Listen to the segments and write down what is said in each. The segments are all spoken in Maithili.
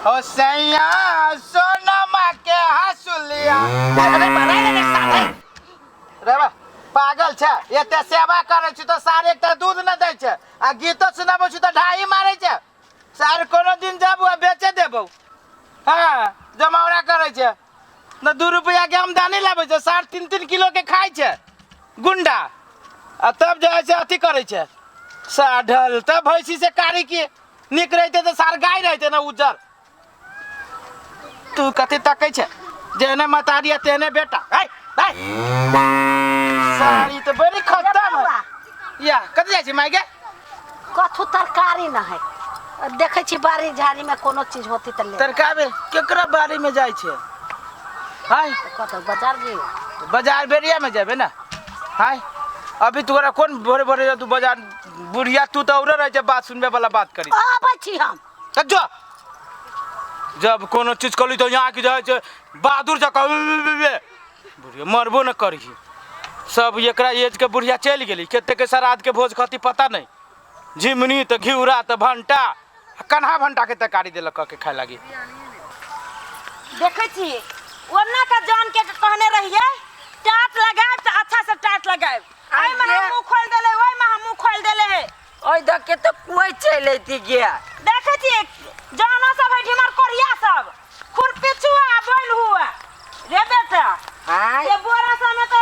हो सैया सोनमा के हसुलिया। अरे बड़ा रे साले, रे बा पागल छै। एते सेवा करै छी तऽ सार एकटा दूध न दै छै आ गीतो सुनाबै छी तऽ ढाई मारै छै। सार कोनो दिन जाबू आ बेचे देबौ। हाँ, जमावड़ा करै छै न, 2 रुपया के आमदनी लाबै छै। सार 3-3 किलो के खाइ छै गुंडा आ तब जे है से अथी करै छै। साढ़ल तब भैंसी से कारी की नीक रहिते तऽ सार गाय रहिते ने उज्जर। तू कथी तकै छै? जेहने मतारी आ तेहने बेटा। है है सारी तऽ बड़ी खतम है। या कतऽ जाइ छी माय गे? कथू तरकारी न है, देखै छी बाड़ी झाड़ी में कोनो चीज होती तऽ ले। तरकारी केकरा बाड़ी में जाइ छै? हाय, कतऽ बाजार जी? बाजार बेरिया में जेबे ने। हाय, अभी तोरा कोन भोरे भोरे तू बाजार? बुढ़िया तू तऽ औरे रहै छै, बात सुनबे वाला बात करी। आबै छी हम। तऽ जो, जब कोनो चीज कहली तऽ यहाँ के जाइ छै बहादुर जकाँ। बुढ़िया मरबो न करही। सब एकरा एज के बुढ़िया चलि गेली। कते के श्राद्ध के भोज खती पता नहीं। झिमनी तऽ घिउरा तऽ भंटा आ कन्हा भंटा के तरकारी देलक कह के खाए लागी। देखै छी ओन्ना का जान के कहने रहिए टाट लगायब तऽ अच्छा से टाट लगायब। एहिमे हम मुँह खोल देले, ओहिमे हम मुँह खोल देले है। ओहि दऽ के तऽ कोइ चलि अयती गे। देखै छी जानो सब है ढिमर कोरिया सब खुरपिचुआ बैल हुआ रे बेटा। आँय? ये बोरा सब में तो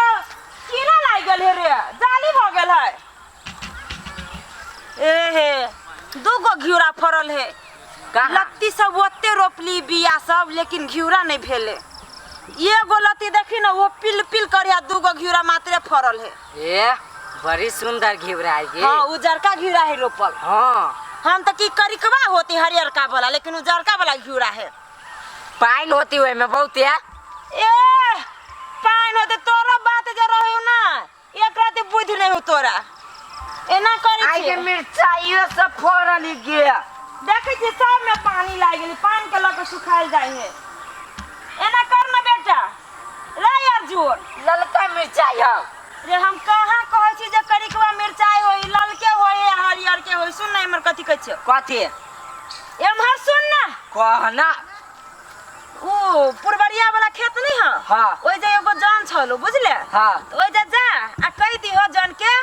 कीड़ा लागि गेल है रे, जाली भऽ गेल है। ए हे, दूगो घिउरा फड़ल है। कहाँ? लत्ती सब ओते रोपली बिया सब, लेकिन घिउरा नहीं भेले। एगो लत्ती देखी ना, वो पिल पिल करिया दूगो घिउरा मात्रे फड़ल है। ए बड़ी सुंदर घिउरा है गे। हाँ, उजरका घिउरा है रोपल। हाँ। हम तो की करिकवा होती हरियरका वाला, लेकिन उजरका वाला घिउरा है। पानि होती ओहिमे बहुत है। ए पानि होते तोरा बात जे रहो ना, एक रात बुद्धि नहीं हो तोरा। एना करै आइ के छी। मिरचाइयो सब फड़ल गे। देखै छी सब में पानी लागि गेलै, पानि के लऽ के सुखायल जाइ है। एना कर ना बेटा रे अर्जुन। ललका मिरचाई हौ रे। हम कहाँ कहै छी जे करिकवा मिरचाई होई, ललके होई या हरियर के होई। सुन ना, एम्हर कथी कहै छियौ? कथी? एम्हर सुन ना। कह ना। ऊ पुरबरिया वाला खेत नहीं है? हाँ। ओइ जे एगो जन छलो, बुझले? हाँ। तऽ ओइ जे जा आ कहि दिहो जन के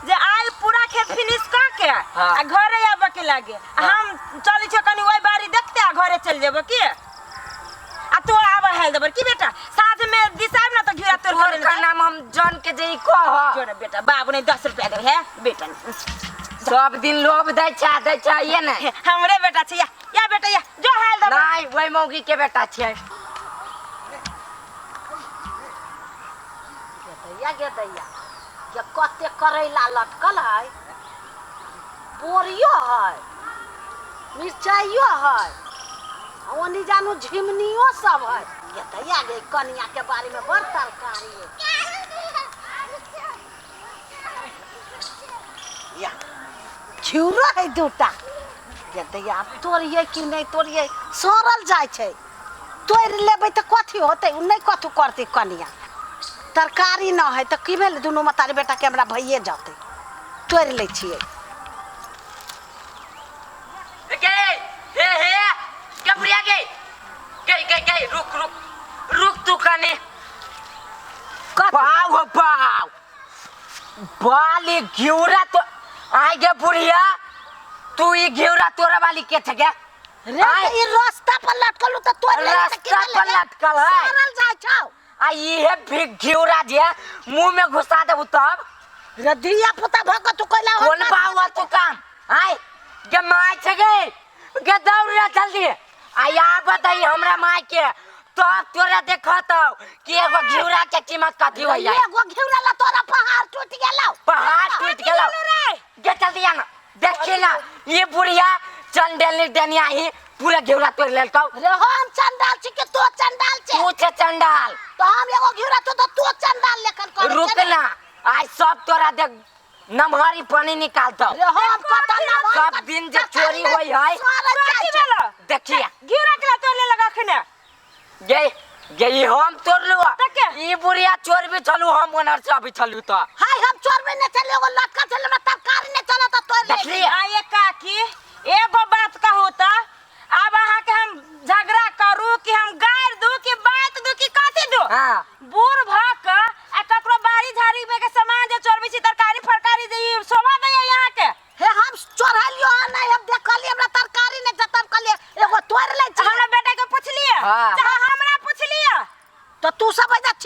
जे आइ पूरा खेत फिनिश कऽ के हाँ। आ घरे आबऽ के लागे। आ हाँ। हम चलै छियो कनि ओइ बाड़ी देखते आ घरे चलि जेबो की। आ तू आबऽ हेल देबर की बेटा? साँझ में दिसाब ना तऽ घिरा तोड़ के तोर लेने का जायब। नाम हम जन के जे ई कह। जोरे बेटा, बाबू नहीं 10 रुपया देब है बेटा। सब दिन लोभ दै छै, दै छै ये ने। हे, हमरे बेटा छै, या या बेटा या जो हेल देबर। नहीं, वही मौगी के बेटा छै। दैया गे दैया, ये कते करैला लटकल है, बोरियो है, मिरचाइयो है, आ ओनी जानू झिमनियो सब है। गे दैया गे, कनिया के बाड़ी में बड़ तरकारी है। या घिउरो है दूटा। गे दैया, आब तोड़ियै कि नहि तोड़ियै? सड़ल जाइ छै। तोड़ि लेबै तऽ कथी होतै? ओ नहि कथू करतै कनिया। तरकारी न है तऽ की भेल? दुनू मतारी बेटाके हमरा भइए जतै। तोड़ि लै छियै। गे हे हे गबरिया गे, गे गे गे, रुक रुक रुक तू कने। कथी? पाव हो पाव बाली घिउरा तो आइ गे बुढ़िया, तू ई घिउरा तोरा वाली के छ गे? रे तऽ ई रास्ता पर लटकल तऽ तोड़ि लेली तऽ की रास्ता भेलै पर गे? लटकल है। सड़ल जाइ छौ। आ इहे भी घिउरा जे मुंह में घुसा देबू तब। रे धिया पुता भऽ कऽ तू कैला ओहन कोन बात बाबा करै तू काम आय गे my छ गे, गे दौड़ रे जल्दी। आ या बताई हमरा माय के तब तोरा देखतौ कि एगो घिउरा के कीमत कथी होइया। एगो घिउरा ला तोरा पहाड़ टूटि गेलौ। पहाड़ टूटि गेलौ गे। जल्दी आना, देखी ना ये बुढ़िया चंडेली डनिया ही पूरा घिउरा तोड़ लेलकौ। रे हम चंडाल छी कि तू चंडाल छे? तू छे चंडाल। तो हम एगो घिउरा तो तू चंडाल लेखन करै रुक छे। ना, आज सब तोरा देख नमहरी पानी निकालतौ। रे हम कत नमहर सब दिन जे चोरी होई है। सड़ल जाइ कथी छै। भेलौ? देखिए घिउरा के तोड़ लेलक अखने। गे गे ई हम तोड़लू। तऽ के? ई बुढ़िया चोर भी छलू, हम ओनर से अभी छलू तऽ। हाय, हम चोरबे नहि छलियै, एगो लटकल छलै, हमरा तरकारी नहि चलत तऽ तोड़ि लेली। देखलियै? आ ये काकी, एगो बात कहू तऽ आब अहाँके हम झगड़ा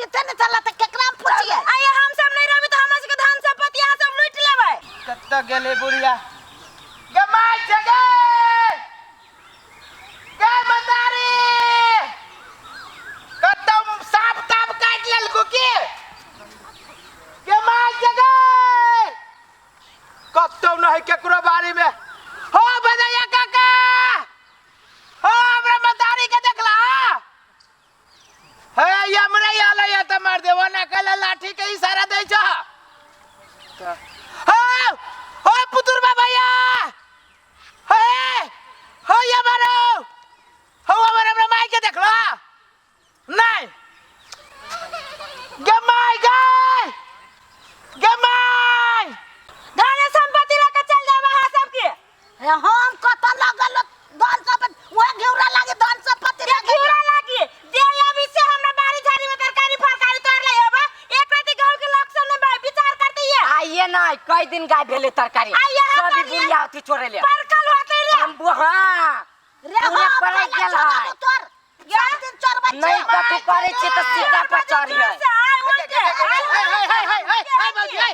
जीते नहीं चला त केकरा हम पूछिए? आइए हम सब नहीं रहबे तो हमरा सबके धन संपत्ति अहाँ सब लूट लेबै। कतऽ गेलै बुढ़िया? गे माय छै गे, गे मतारी, कतौ साँप ताप काटि लेलकौ की? गे माय छै गे, कतौ नहि केकरो बाड़ी में। हो भदैया काका, हो हमरा मतारी के देखला? हे हमरा आले या त मार देबो ना, कल लाठी के इशारा दै छ। हो हो पुतुर बाबा, हे हो ये मारो, हो हमर हमरा माई के देखला नहीं? गे माई गे, गे माई, धन संपत्ति लऽ के चल जाब अहाँ सबके। हे हम कत लगल धन संपत्ति? वह घिउरा लागे धन संपत्ति ये लागे। घिउरा लागी जे अभी से हमरा बाड़ी झाड़ी में तरकारी फरकारी तोड़ ले हेबा, एक राति गाँव के लोग सब ने विचार करते ये। आइए नहीं कई दिन गाय भेले तरकारी। आ यहाँ सभी पर ये- बुढ़िया अथी चोरे ले परकल होते रे। हम हाँ रे पूरे हम पड़ै पहला गेल चोराबो है। तोर सब दिन चोरबै नहीं छियै। कथू करै छी तऽ सीधा पर चढ़िए। से आय उनके हे हे हे हे हे हे बाबूजी, हे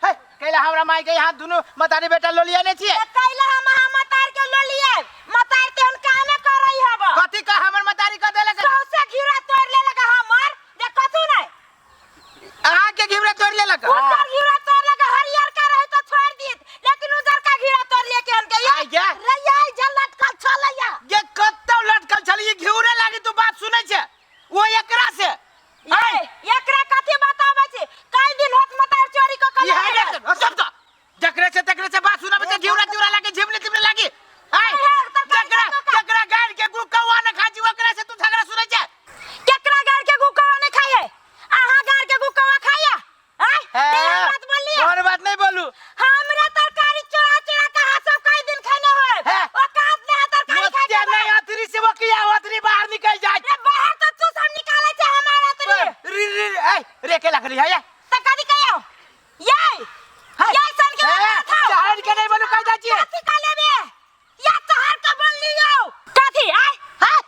हे कैला हमरा माई के यहाँ दुनू मतारी बेटा लोलिया नहीं छियै? कैला हम अहाँ मतार के लोलिए? मतार तेहन कामे करै हब। कथी का हमर मतारी कह देलक? सौसे घिउरा तोड़ लेलक हमर, जे कथू नहीं। अहाँ के घिउरा तोड़ लेलक? उज्जर घिउरा तोड़ लेलक, हरियर का रहे तो छोड़ दित, लेकिन उज्जर का घिउरा तोड़ लिए के हन के आइ गे। रे ये जे लटकल छलैया। ये कतौ लटकल छल ई घिउरे लागी? तू बात सुनै छै ओ एकरा से? ये एकरा कथी बताबै छी? कई दिन होत मतार चोरी क के ई है ने सब तो जकरे से तकरे से बात सुनाबै छै, घिउरा तिउरा लागी, झिमली तिमली लागी। आइ जकरा जकरा गाड़ के गु कौआ न खा छी ओकरा से तू झगड़ा सुनै छै? केकरा गाड़ के गु कौआ नहीं खाइए? अहाँ गाड़ के गु कौआ खाइए? आय तेहन बात बोललिए? कोन बात नहीं बोलू। हमरा तरकारी चोरा चोरा के अहाँ सब कई दिन खेने होय। हे। औकात नहीं है तरकारी खाए मोतिया के। नहीं अतरी से वो किया अतरी बाहर निकल जाए। रे बाहर तो तू सब निकाले छे हमारा तरी। री री ए रे के लगली है ये? त कथी कहियो ये ये सन के ए, था चहर के नहीं बोलू, कह जाइ छियै। कथी का लेबे या चहर के बोल लियो कथी? आय हाँ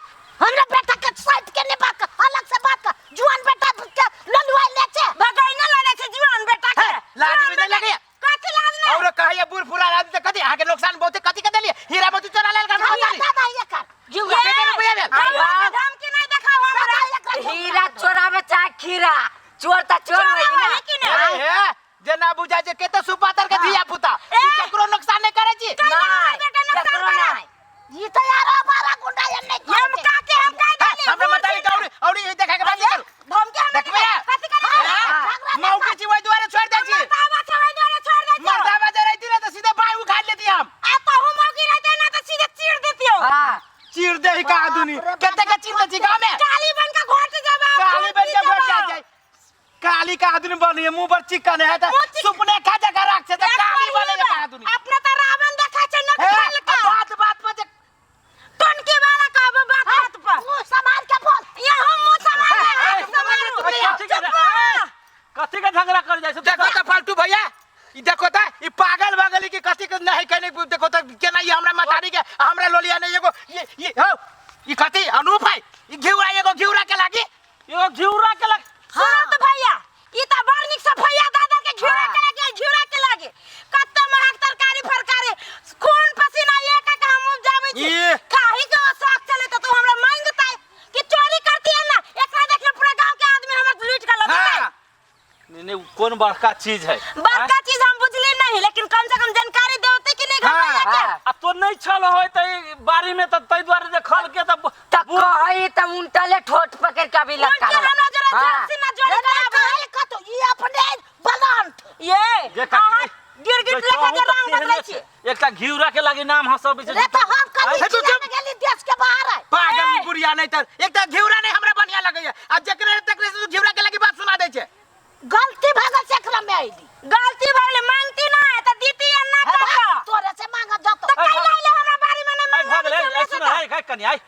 हमरा बेटा के साइड के नहीं बात कर, अलग से बात कर। जुआन बेटा के ललुआ ले छे। भगाई न लड़े छे जुआन बेटा के। हे, लाज जुआन भी नहीं बेटा- लगैया। कथी लाज नहीं? और कहिए बूढ़ पुरान आदमी त कथी अहाँ के नुकसान बहुते कथी के देलिए? हीरा मोती चोरा लेल दादा मतारी। दादा ये कर घिउरा। केते रुपया भेल? धमकी धमकी नहीं देखाओ हमरा। दादा ये कर। हीरा चोरावे चाहे खीरा, चोर तऽ चोर चोर होइ ना। होइ कि ने? अरे हे जेना बुझाय छै केते सुपातर के धिया पुता। ए! तू केकरो नुकसान नहीं करे छी। नहीं बेटा नुकसान केकरो करे। नहीं। ई तो यार हमारा गुंडा ये नहीं हम करे। का के हम कह हे, देली। हमरा मतारी के औरी औरी देखा के बात करू। धमकी हमरा देखबे? कथी करे? झगड़ा नहीं मौके छी ओहि दुआरे छोड़ दै छी। मर्दाबा छै ओहि दुआरे छोड़ दै छियौ। मर्दाबा जे रहती ने तऽ सीधे बाँहि उखाड़ लेती हम। आ तहु मौगी रहते ना तो सीधे चीर देतियौ। हाँ चीर दे ही का दुनी? बाप रे बाप। केते के चीर दे छी गाँव में? काली बन के घोट जाबा। काली बन के घोट जा जाय। काली का आदमी बनी मुंह पर चिकन है त मुँह चिकन। सुपने खा जगह राख छै त काली बने का आदमी। अपना तो रावण देखा छै न। हे, का बात बात पर जे टोनकी वाला कहबो बात बात पर। मुंह संभाल के बोल। ये हम मुंह संभाल के हाथ हे, संभालू। कथी के चुप रह। कथी के झगड़ा कर जाइ छै? देखो त फालतू भैया, ई देखो त ई पागल भगली की कथी के नहीं कहने। देखो त केना ई हमरा मतारी के हमरा लोलिया ने एगो ये ये हो ई कथी अनूप है ई घिउरा, एगो घिउरा के लागी। एगो घिउरा के लग। सुनो तो भैया, ई त बड़ नीक से भैया दादा के घिउरा के लागे, घिउरा के लागे। कत्ते महग तरकारी फरकारी, खून पसीना एक एक हम उपजाबै छी। ई। खाही के शौक चले त तू हमरा मांगतै कि चोरी करती है ना? एकरा देखले पूरा गांव के आदमी हमरा लूट के लऽ हां नहीं नहीं, कोन बड़का चीज है? बड़का चीज हम बुझली नहीं, लेकिन कम से कम जानकारी देते कि नहीं घर हाँ, भैया के? हाँ। आ तो नहीं छल होय त ई बाड़ी में त तै दुआरे जे खल के त तऽ कहै तऽ उनटले ठोट पकड़ के अभी लटका उनके लेलक। हमरा जरा हाँ। जोर से ना जोरे रे नहीं कराबे। कहल कतो ई अपने बलंट ये जे काकी, अहाँ गिरगिट लेखा जे रंग बदलै छी। एकटा घिउरा के लागी नाम हंसबै छै। रे तो हम कभी हे तू चिड़िया चुप। में गेली देश के बाहर है। पागल बुढ़िया नहीं तर एकटा घिउरा नहीं हमरा बढ़िया लगैया, आ जकरे तकरे से तू घिउरा के लागी बात सुना दै छै। गलती भगल से एकरा में आइली। गलती भइले, मांगती ना त दीती या ना कत। तोरे से मांगा जतो। त कैला आइले हमरा बारी में नहीं आई मांगला? भऽ गेलै। सुन है कनि आई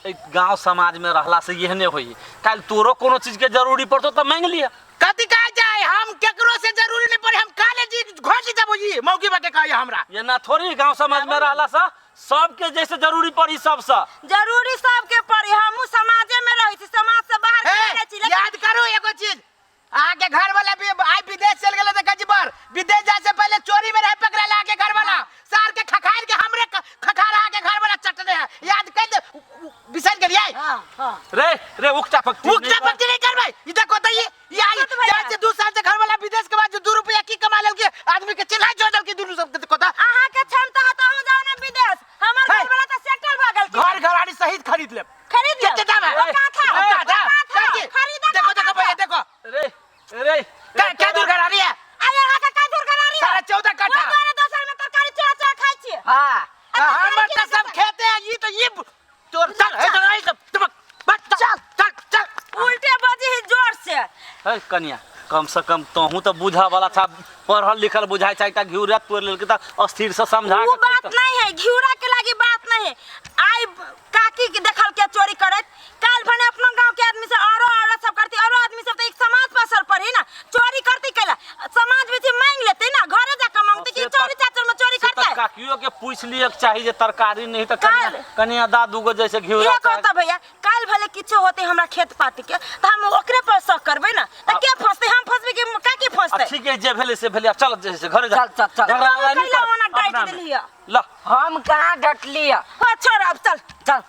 ऐ गांव समाज में रहला से एहने होई। काल्हि तोरो कोनो चीज के जरूरी पड़तो तऽ मांगि लिअ। कथी कहे जाए? हम केकरो से जरूरी नहीं पड़े, हम काले जी घोट जब जी मौकी बाटे कहे हमरा। ये ना थोड़ी गांव समाज में रहला से सबके जैसे जरूरी पड़ी सबसे जरूरी सबके पड़ी। हमहू समाजे में रहै छी, समाज से बाहर हे, नहीं रहै छी, लेकिन याद करू। करू एगो चीज। अहाँके घर वाला भी आइ विदेश चल गेलै तऽ गजबर विदेश जाय से पहले चोरी में रहे पकड़ायल अहाँके घर वाला सार के खखार के हमरे खखार अहाँके घर वाला चटने है याद कर दे बिसर गेलियै। हाँ हाँ। रे रे उकटा पकटी उकटा पकटी नहीं करबै ई देखो तऽ ई आई देखो तऽ भैया। जाय से 2 साल से घर वाला विदेश के बाद जो 2 रुपया की कमा लेलके आदमी के चिल्ला जोड़ देलके दुनू सब के देखो तऽ। अहाँ के क्षमता है तऽ अहूँ जाउ ने विदेश, हमर हे। घर वाला तऽ सेटल भऽ गेल। घर घराड़ी सहित खरीद लेब। खरीद लेब। कते दाम है? औकात है, औकात है। औकात है, कथी? खरीदक देखो देखो औकात है। भैया देखो। रे रे क्या क्या दुर्घटना है? अरे अहाँ के का दुर्घटना है? 14.5 कट्ठा। ओहि दुआरे दोसर में तरकारी चोरा चोरा खाइ छियै। हाँ। आ तरकारी हमर केना तऽ सब खेबै? खेते है, ई तऽ ई तोर चल हे चल हे सब तुम बस चल चल चल। उल्टे बजी ही जोर से। हे कनिया कम से कम तोहू तऽ बुझा वाला छा, पढ़ल लिखल बुझाइ छै, एकटा घिउरा तोड़ि लेलकै तऽ अस्थिर से समझा वो के बात नहीं है, घिउरा के लागी बात नहीं है। आई काकी के देखल के चोरी करत, काल भने अपनो गांव के आदमी से औरो औरत सब करती, औरो आदमी सब तो एक समाज पर असर पड़ी ना। चोरी करती कैला समाज में से मांग लेते ना, घरे जाके मांगते कि से चोरी चाचर में चोरी से करते। तऽ काकियो के पूछ लिए के चाही जे तरकारी नहीं तऽ कनिया काल। कनिया दादू को जैसे घिउरा ये कहता भैया काल भले किछो होते हमरा खेत पाती के तो हम ओकरे पर शक करबै ना, त के फंसते? हम फंसबे कि काकी फंसते? ठीक है जे भेलै से भेलै, अब चल जे से घरे जा। चल, चल, चल। झगड़ा लड़ाई नहीं कैला कर, ओना डांटि अपना में। देलियै। ल हम कहाँ डटलियै? हो छोड़ अब चल। चल।